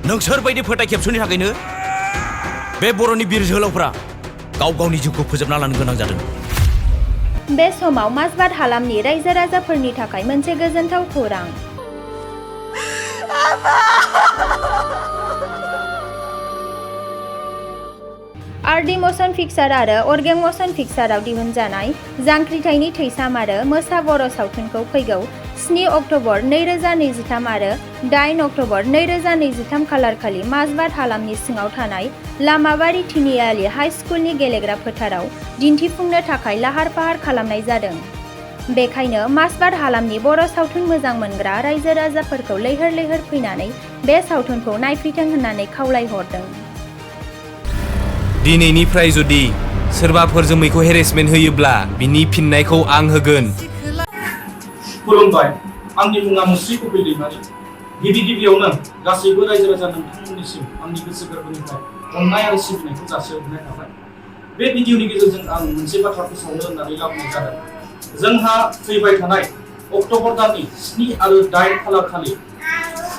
नोंसोर बायदि फोथाय खेबस'नि थाखायनो बे बर'नि बिर जोहोलावफोरा गाव गावनि जिउखौ फोजोबना लानो गोनां जादों। बे समाव माजबाद हालामनि रायजो राजाफोरनि थाखाय मोनसे गोजोनथाव खौरां। आरडि मशन पिक्चार आरो अर्गें मशन पिक्चाराव दिहुनजानाय जांख्रिथायनि थैसाम आरो मोसा बर' सावथुनखौ फैगौ 7 अक्ट'बर 2023 आरो 8 अक्ट'बर 2023 खालारखालि माजबाद हालामनि सिङाव थानाय लामाबारि तिनिआलि हाइ स्कुलनि गेलेग्रा फोथाराव दिन्थिफुंनो थाखाय लाहार फाहार खालामनाय जादों। बेखायनो माजबाद हालामनि बर' सावथुन मोजां मोनग्रा रायजो राजाफोरखौ लैहोर लैहोर फैनानै बे सावथुनखौ नायफैथों होननानै खावलायहरदों। दिनैनिफ्राय जुदि सोरबाफोर जोमैखौ हेरेसमेन्ट होयोब्ला बिनि फिननायखौ आं होगोन। खुलुमबाय, आंनि मुङा मुस्रि कपिल दैमारि। गिबियावनो गासैबो रायजो राजा नोंथांमोननिसिम आंनि गोसो गोरबोनिफ्राय अननाय आरो सिबिनायखौ जासिहरनाय थाबाय। बे भिडिअनि गेजेरजों आं मोनसे बाथ्रा फोसावनो होननानै लाबोनाय जादों। जोंहा फैबाय थानाय अक्ट'बर दाननि 7 आरो 8 खालारखालि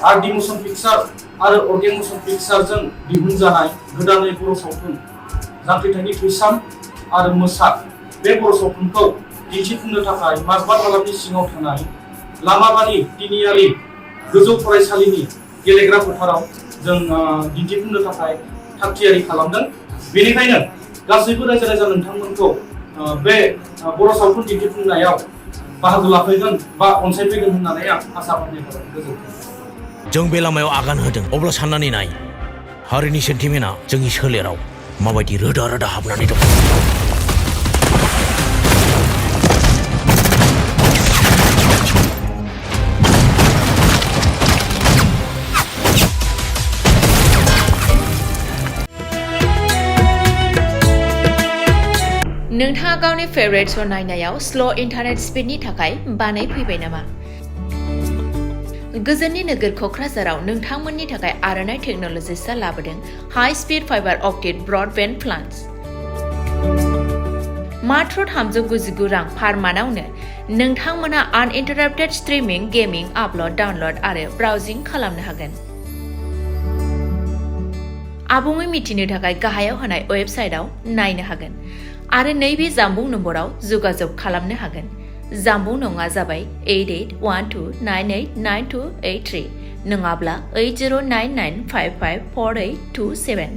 आरडि मशन पिक्चार आरो अर्गें मशन पिक्चारजों दिहुनजानाय गोदानै बर' सावथुन जांख्रिथायनि थैसाम आरो मोसा बे बर' सावथुनखौ दिन्थिफुंनो थाखाय माजबाद हालामनि सिङाव थानाय लामाबारि तिनिआलि गोजौ फरायसालिनि गेलेग्रा फोथाराव जों दिन्थिफुंनो थाखाय थागथियारि खालामदों। बेनिखायनो गासैबो रायजो राजा नोंथांमोनखौ बे बर' सावथुन दिन्थिफुंनायाव बाहागो लाफैगोन बा अनसायफैगोन होननानै आं आसा फारिनाय थाबाय। गोजोन्थों। जों बे लामायाव आगान होदों, अब्ला साननानै नाय हारिनि सेन्टिमेन्टआ जोंनि सोलेराव माबायदि रोदा रोदा हाबनानै दं। नोंथाङा गावनि फेभरेट श' नायनायाव स्ल' इन्टारनेट स्पिडनि थाखाय बानायफैबाय नामा? गोजोननि नोगोर क'क्राझाराव नोंथांमोननि थाखाय आर'नाइ टेक्न'लजिसआ लाबोदों high speed fibre optic broadband plans. मात्र 399 रां पार मान्थआवनो नोंथांमोना आनइन्टाराप्टेड स्ट्रिमिं, गेमिं, आपल'ड, डाउनल'ड आरो ब्राउजिं खालामनो हागोन। आबुङै मिथिनो थाखाय गाहायाव होनाय वेबसाइटआव नायनो हागोन आरो नैबे जामबुं नम्बराव जगाजग खालामनो हागोन। जामबुं नङा जाबाय 8812989283 नङाब्ला 8099554827।